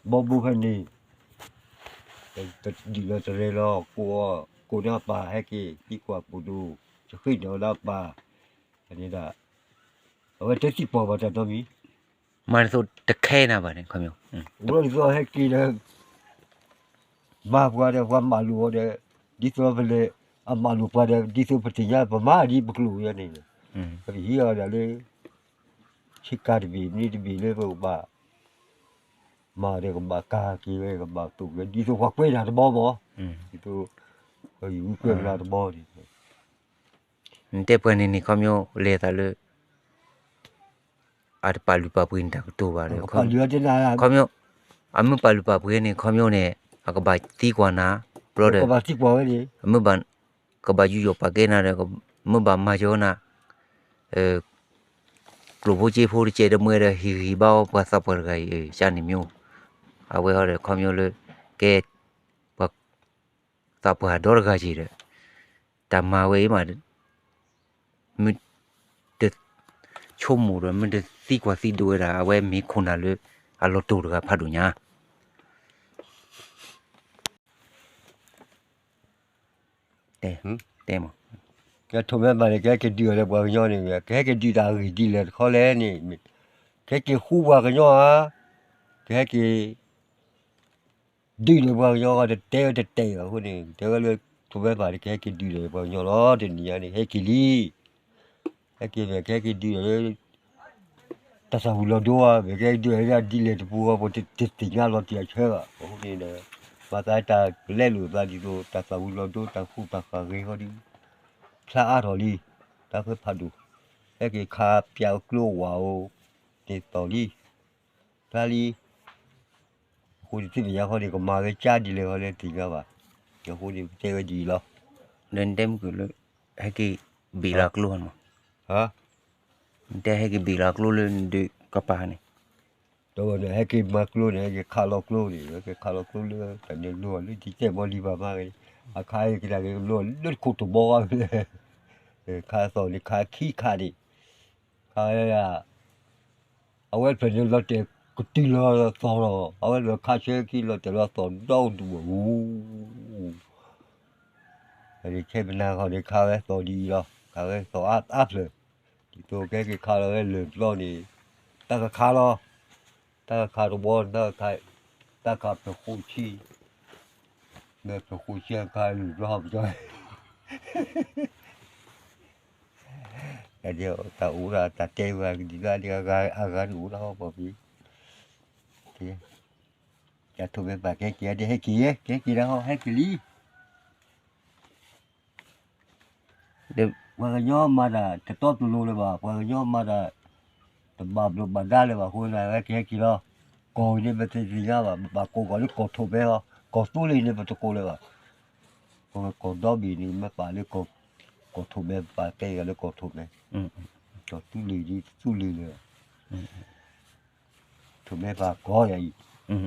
ဘီဘိဖဲန့ၣ်, ဒ်လီၤတရဲလီၤ ကိးအီၤ, ကိးန့ၢ်အပၢ်ဟဲက့ၤ သံကွၢ်ပိာ်ဒိၣ်, ယဃ့ၢ်န့ၢ်အီၤဒီးအပၢ်, န့ၣ်ဒၣ်, အဝဲတသံကွၢ်ဘၣ်တၢ်နီတမံၤ, မၤဒ်သိးတခဲနၤဘၣ်န့ၣ် ခီပညီ, အိၣ်လီၤဒ်သိးဟဲက့ၤဒီး မၤပှၤဒီး ပှၤမၤလိာ်အီၤဒီး, ဒ်သိးပလဲၤအမၤလိာ်ပှၤဒီး ဒ်သိးပသ့ၣ်ညါပမၤဒ်ပကျိာ်ဝဲန့ၣ်, ပကဟံးအီၤဒၣ်လၢ ဆ့ကၤတဘ့ၣ် မ့ၢ်တဘ့ၣ်လၢပကဘၣ်မၤဒီး ကဘၣ်ကၤက့ၤဝဲ ကဘၣ်သိၣ်က့ၤ ဒ်သိးပှၤကွဲးနၤတဘီမး, ဒ်သိး ပှၤယူၤကွဲးနၤတဘီန့ၣ် နတဲပှၤန့ၣ်န့ၣ် ခီပညီလဲၤသးလၢ အတပာ်လုၢ်ပာ်ပှ့ၤနတၢ်ကတိၤဘၣ်ဒီး ခီပညီ အမ့ၢ်ပာ်လုၢ်ပာ်ပှ့ၤန့ၣ် ခီပညီန့ၣ် အကဘၣ်သံကွၢ်နၤ ဘျီဒီး အမ့ၢ်ဘၣ် ကဘၣ်ယူးယီၣ်ပာ်ကဲနၤဒီး မ့ၢ်ဘၣ်မၤကၠီနၤ ကျိာ်ဖိစ့ဖိတကဲးတမှဲဒီး ဟ့ၣ်ဂံၢ်ဘါအီၤပှၤသးပှၢ်တဂၤအံၤ ကန့ၣ်မ့ၢ် အဝဲဟီဒီး ခီပညီလၢ ကဲ ပှၤသးပှၢ်ဒီတဂၤက့ၤဒီး တၢ်မၤဝဲအံၤမး မ့ၢ်တဆိကမိၣ်ဒီး မ့ၢ်တသံကွၢ်သံဒိးဝဲဒၣ် အဝဲမ့ၢ်ခိၣ်နၢ်လၢအလီၤတိၢ်တဂၤဖးဒိၣ်ညါ တဲမး ကဲထိးမဲမးန့ၣ် ကဟဲက့ၤဒုးအီၤလၢပှၤကညီန့ၣ် ကဟဲက့ၤဒုးတၢ်အဂ့ၢ်ဒ်လဲၣ်တခီလဲၣ်န့ၣ် ကဟဲက့ၤဃူပှၤကညီဧါ ကဟဲက့ၤ ဒုးဒီးပှၤကညီတတဲတတဲအဃိန့ၣ် တဲဝဲလၢ ထိးမဲမးန့ၣ် ကဟဲက့ၤဒုးဒီးပှၤကညီလီၤ တနံၤညါန့ၣ် ဟဲက့ၤလံ ဟဲက့ၤမ့ၢ်ကဟဲက့ၤဒုးဒီးလၢ တၢ်သၣ်ဝံၤလီၤဒိဧါ မ့ၢ်ကဟဲက့ၤဒုးဒီးဒ်လဲၣ်တပူၤဃီ ပတသ့ၣ်ညါလီၤတံၢ်အဆၢဘၣ် အဃိန့ၣ်ဒီး မၤသးတၢ်ကလဲလိာ်သးဒ်သိး တၢ်သၣ်ဝံၤလီၤဒိ တၢ်ဃူတၢ်ဃာ်ဂ့ၤဃီဒီး ဖျါအါထီၣ်လံ တၢ်ဃဲဖးဒိၣ် ဟဲက့ၤခးပၠးကျိဝၣ်ဧိၤ န့ၣ်သီၣ်လံ ဖျါလံ အဃိန့ၣ်သ့ၣ်ညါဃီန့ၣ် ကမၤဝဲကၢ်ဒ်လဲၣ်ဃီလဲၣ်သ့ၣ်ညါဘၣ် အဃိန့ၣ် ပတဲဝဲဒ်အံၤလီၤ ဒီးနတဲမုၢ်ကလၢ ဟဲက့ၤဘ့ၣ်လီၤကျိမး နတဲဟဲက့ၤဘ့ၣ်လီၤကျိလၢနဒုးကပၤန့ၣ် ဒီးဝဲန့ၣ် ဟဲက့ၤမၤကျိန့ၣ် ဟဲက့ၤခးလီၤကျိန့ၣ် ဟဲက့ၤခးလီၤကျိလၢ တၢ်န့ၣ်လိၣ်လၢတကဲဘီလံဘၣ်မး အခါဟဲက့ၤတၢ်က့ၤလိၣ်လၢတခိၣ်တဘီ ခးသီၣ်န့ၣ် ခးခံခးန့ၣ် ခးဝဲဒၣ် အဝဲတဖျၢၣ်န့ၣ်လီၤတဲာ်ကတုၤလီၤသီၣ်လီၤ အဝဲတဖျၢၣ်ခးဆၢခံလီၤတဲာ်လီၤသီၣ်ဒီဒူၣ်အူ ခဲမနၤဃီန့ၣ် ခးဝဲသီၣ်ဒ်အံၤလီၤ ခးဝဲသီၣ်အါအါဖျၢၣ် ဒ်သိးကဟဲက့ၤခးလီၤဝဲလၢၢ်ကျီန့ၣ် တၢ်ကခးလီၤ တၢ်ကခးတဘီ တၢ်ကခး တၢ်ကခးဖျၢၣ်ဃိဆံ မ့ၢ်ဖျၢၣ်ဃိဆံခးလၢၢ်ကျီဟီပကၠီ ဟဲ တၢ်အိၣ်ဒၣ်တၢ်တဲဝဲကဒံးဘၣ်ဒ်အဂၤန့ၣ်အိၣ်ဒၣ်ဟီၣ်ပီၣ်ဖံး, တၢ်ထိၣ်မဲပာ်ကဟဲက့ၤဒ်ဟဲက့ၤယဲ ကဟဲက့ၤဒၣ်ဟီၣ်ဟဲက့ၤလံ. ပှၤကညီမၤတၢ်တတီတလိၤလၢၤဘၣ်, ပှၤကညီမၤတၢ် တဘၣ်ဘျိးဘၣ်ဒါလၢၤဘၣ်အဃိန့ၣ် ဟဲက့ၤဟဲက့ၤလီၤ. ကီၢ်န့ၣ် ပတသ့ၣ်ညါဘၣ်, ပပာ်ကိးကီးလၢကီၢ်ထိၣ်မဲလီၤ. ကီၢ်သူလ့ၤန့ၣ် ပတကိးလၢၤဘၣ်. ကီၢ်ဒီဘ့ၣ်န့ၣ် မ့ၢ်ပာ်လၢ ကီၢ်ထိၣ်မဲ, ပပာ်တဲဂၤလၢကီၢ်ထိၣ်မဲ, ကီၢ်သူလ့ၤဒ်သူလ့ၤလၢၤဘၣ်. ထိၣ်မဲပာ်ကီးယၤအံၤ,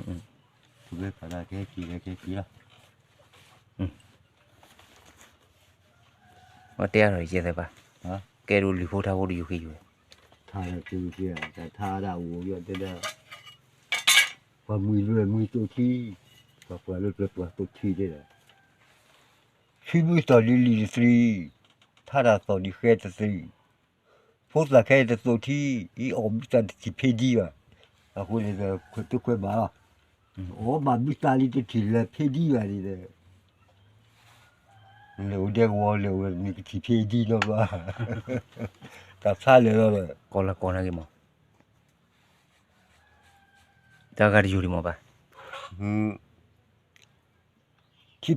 ထိၣ်မဲပာ်ဒၣ်ကဟဲက့ၤလၢကဟဲက့ၤလီၤ. အတဲအါထီၣ်ယဲၢ်သၢဘၣ်, ကဲဒိးလုၢ်ဖိထါဖိတယုၢ်ဃံယုၢ်ဝဲ, ထါလၢက့ၤက့ၤ တၢ်ထါဒၣ်အိၣ်ယီၤတဲဒၣ်, ပှၤမှံၤလၢမှံၤသိးထံ, ပှၤပှၤလၢပှၤပှၤသိးထံတဲဒၣ်, ဆံမုၢ်သီၣ်ဒ်လံာ်တသရံ, ထါတၢ်သီၣ်ဒ်ဃဲတသရံ, ဖိသၣ်ခဲအံၤတသိးထံ, အံၤအီၣ်ဘုသၣ်တထံၣ်ဖဲဒံဘၣ်. အဃိန့ၣ် ခွဲးသူခွဲးဘၣ်လီၤ. အီၣ်ဘၣ်ဘုသၣ်လံတထံၣ်လၢဖဲဒံဘၣ်န့ၣ်ဒီး လဲၤအိၣ်ဒဲကဝီၤလဲၤအိၣ်မ့ၢ်ကထံၣ်ဖဲဒံနီတဘျီ, တၢ်ဖျါလဲၤလီၤဒီး ကီၢ်လၢကီၢ်နာ်က့ၤမး, တၢ်ဂၤတယိာ်ဒံးမးဘၣ်. ထံဖုၣ်ဂ့ၤလၢမှံၤသီ,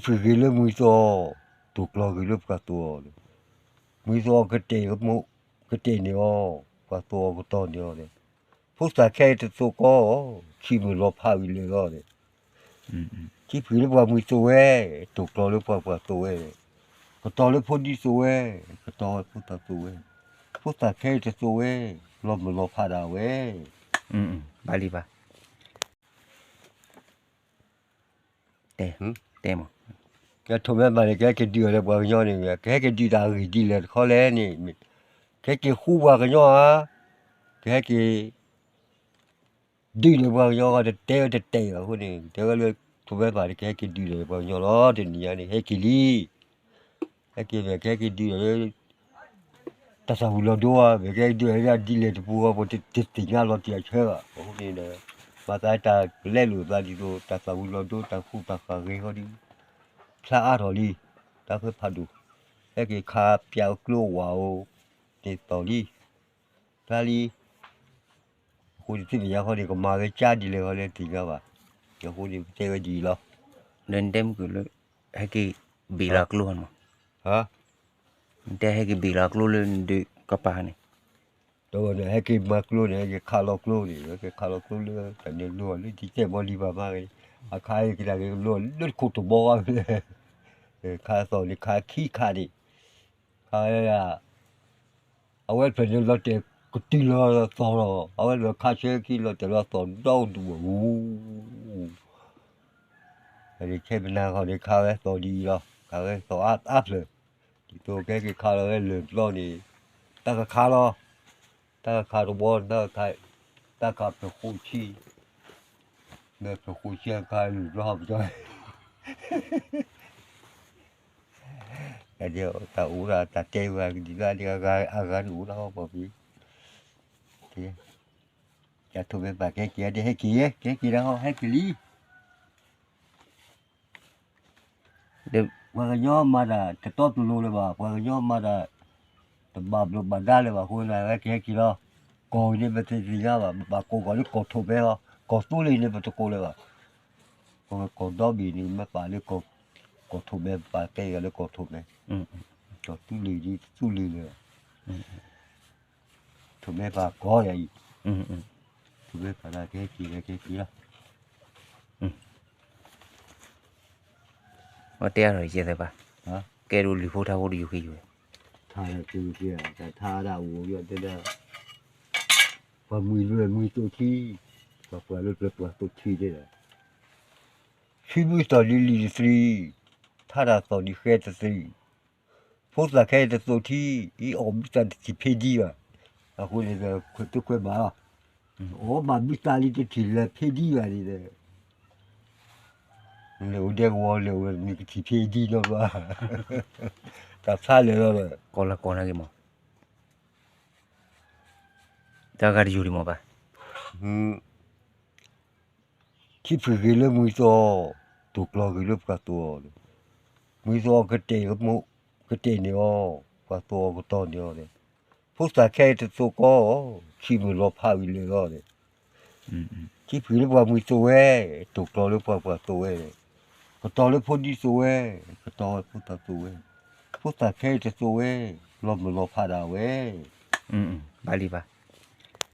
တိာ်ကျီၢ်ဂ့ၤလၢပှၤသိးအီၤ, မှံၤသီကတဲာ်န့ၢ်အီၤ, ပှၤသိးအီၤကတီၢ်န့ၢ်အီၤ, ဖိသၣ်ခဲအံၤတသိးကီး, ထံမုၢ်လီၤဖးဝံၤလဲၤလီၤဒီး, ထံဖုၣ်လၢပှၤမှံၤသိးဝဲ, တိာ်ကျီၢ်လၢပှၤပှၤသိးဝဲ, ကတီၢ်လၢဖိဒံသိးဝဲ, ကတီၢ်ဖိသၣ်သိးဝဲ, ဖိသၣ်ခဲအံၤတသိးဝဲ, လီၤမုၢ်လီၤဖးဒၣ်ဝဲ, ဘၣ်လံဘၣ်. တဲ, တဲမး, ကဲထိၣ်မဲပာ်န့ၣ် ကဟဲက့ၤဒုးအီၤလၢပှၤကညီန့ၣ်, ကဟဲက့ၤဒုးတၢ်အဂ့ၢ်ဒ်လဲၣ်တခီလဲၣ်န့ၣ်, ကဟဲက့ၤဃူပှၤကညီဧါ, ကဟဲက့ၤ ဒုးန့ၣ်ပှၤကညီဂီၢ် တတဲဝဲတတဲဘၣ်အဃိန့ၣ် တဲဝဲလၢ ထိၣ်မဲပာ်န့ၣ် ကဟဲက့ၤဒုးန့ၣ်ပှၤကညီလီၤ. တနံၤညါန့ၣ် ဟဲက့ၤလံ, ဟဲက့ၤမ့ၢ်ကဟဲက့ၤဒုးဒီးလၢ တၢ်သၣ်ဝံၤလီၤဒိဧါ, မ့ၢ်ကဟဲက့ၤဒုးဒီးဒ်လဲၣ်တပူၤဂီၢ် ပတသ့ၣ်ညါလီၤတံၢ်အဆၢဘၣ်. အဃိန့ၣ်ဒီး မၤသးတၢ်ကလဲလိာ်သးဒ်သိး တၢ်သၣ်ဝံၤလီၤဒိ တၢ်ဃူတၢ်ဃာ်ဂ့ၤဃီဒီး ဖျါအါထီၣ်လံ, တၢ်ဃဲဖးဒိၣ်, ဟဲက့ၤခးပၠးအကျိအဝၤဧိၤ န့ၣ်သီၣ်လံ ဖျါလံ. အဃိန့ၣ် သ့ၣ်ညါခီန့ၣ် ကမၤဝဲကၠါဒ်လဲၣ်ခီလဲၣ်သ့ၣ်ညါဘၣ်. အဃိန့ၣ် ပတဲဝဲဒ်အံၤလီၤ. နတဲမုၢ်ကၢၢ်လၢ ဟဲက့ၤဘ့ၣ်လီၤကျိန့ၣ်မး, နတဲဟဲက့ၤဘ့ၣ်လီၤကျိလၢနဒုးကပၤန့ၣ်, ဒီးဝဲန့ၣ် ဟဲက့ၤမၤကျိန့ၣ် ဟဲက့ၤခးလီၤကျိန့ၣ် ဟဲက့ၤခးလီၤကျိလၢ တၢ်န့ၣ်လိၣ်လၢတံၢ်တဲာ်ဘီလံၤဘၣ်မးဂ့ၤ, အခါအံၤကဒါက့ၤကလိၣ်လၢတခိၣ်တဘီဂီၢ်, ခးသီၣ်န့ၣ် ခးခံခးန့ၣ်, ခးဝဲဒၣ် အဝဲဖျၢၣ်န့ၣ်လီၤတဲာ်ကတုၤလီၤသီၣ်လီၤ, အဝဲဖျၢၣ်ခါဆၢခံလီၤတဲာ်လီၤသီၣ်ဒီဒူၣ်ဝဲ, အဝဲခဲပနၤခီန့ၣ်ခးဝဲသီၣ်ဒ်အံၤလီၤ, ခးဝဲသီၣ်အါအါဖျၢၣ်, ဒ်သိးကဟဲက့ၤခးလီၤဝဲလၢာ်ကျီန့ၣ်, တၢ်ကခးလီၤ, တၢ်ကခးတဘီ, တၢ်ကခးဖျၢၣ်ဃိဆံ, မ့ၢ်ဖျၢၣ်ဃိဆံခါလၢာ်ကျီဟီၣ်ပကၠီ တၢ်အိၣ်ဒၣ်တၢ်တဲဝဲကဒံးဘၣ်ဒ်အဂၤန့ၣ်အိၣ်ဒၣ်ဟီၣ်ပီၣ်ပံၤ, တၢ်ထိၣ်မဲပာ်ကဟဲက့ၤဒ်ဟဲက့ၤယဲ ကဟဲက့ၤဒၣ်ဟီၣ်ဟဲက့ၤလံ. ပှၤကညီမၤတၢ်တတီတလိၤလၢၤဘၣ်, ပှၤကညီမၤတၢ် တဘၣ်ဘျိးဘၣ်ဒါလၢၤဘၣ်အဃိန့ၣ် ဟဲက့ၤဟဲက့ၤလီၤ. ကီၢ်န့ၣ် ပတသ့ၣ်ညါဘၣ်, ပပာ်ကိးကီးလၢကီၢ်ထိၣ်မဲလီၤ, ကီၢ်သူလ့ၤန့ၣ် ပတကိးလၢၤဘၣ်. ကီၢ်ဒီဘ့ၣ်န့ၣ် မ့ၢ်ပာ်လၢ ကီၢ်ထိၣ်မဲ ပပာ်တဲဂၤလၢကီၢ်ထိၣ်မဲ, ကီၢ်သူလ့ၤဒ်သူလ့ၤလၢၤဘၣ်. ထိၣ်မဲပာ်ကီးယၤအံၤ, ထိၣ်မဲပာ်ဒၣ်ကဟဲက့ၤလၢကဟဲက့ၤလီၤ. အတဲအါထီၣ်ယဲၢ်သၢဘၣ်, ကဲဒိးလုၢ်ဖိထါဖိတယုၢ်ဃံယုၢ်ဝဲ, ထါလၢက့ၤက့ၤ တၢ်ထါဒၣ်အိၣ်ယီၤတဲဒၣ်, ပှၤမှံၤလၢမှံၤသိးထံ, ပှၤပှၤလၢပှၤပှၤသိးထံတဲဒၣ်, ဆံမုၢ်သီၣ်ဒ်လံာ်တသရံ, ထါတၢ်သီၣ်ဒ်ဃဲတသရံ, ဖိသၣ်ခဲအံၤတသိးထံ, အံၤအီၣ်ဘုသၣ်တထံၣ်ဖဲဒံဘၣ်. အဃိန့ၣ် ခွဲးသူခွဲးဘၣ်လီၤ. အီၣ်ဘၣ်ဘုသၣ်လံတထံၣ်လၢဖဲဒံဘၣ်န့ၣ်ဒီး လဲၤအိၣ်ဒဲကဝီၤလဲၤအိၣ်မ့ၢ်ကထံၣ်ဖဲဒံနီတဘျီ, တၢ်ဖျါလဲၤလီၤဒီး ကီၢ်လၢကီၢ်နာ်က့ၤမး, တၢ်ဂၤတယိာ်ဒံးမးဘၣ်. ထံဖုၣ်ဂ့ၤလၢမှံၤသီ, တိာ်ကျီၢ်ဂ့ၤလၢပှၤသိးအီၤ, မှံၤသီကတဲာ်, ကတဲာ်န့ၢ်အီၤ, ပှၤသိးအီၤကတီၢ်န့ၢ်အီၤ, ဖိသၣ်ခဲအံၤတသိးကီး, ထံမုၢ်လီၤဖးဝံၤလဲၤလီၤဒီး, ထံဖှံၣ်လၢပှၢ်မှံၤသိးဝဲ, တိာ်ကျီလၢပှၢ်ပှၢ်သိးဝဲ, ကတီၤလၢဖိဒံသိးဝဲ, ကတီၤဖိသၣ်သိးဝဲ, ဖိသၣ်ခဲအံၤတသိးဝဲ, လီၤမုၢ်လီၤဖးဒၣ်ဝဲ, ဘၣ်လံဘၣ်,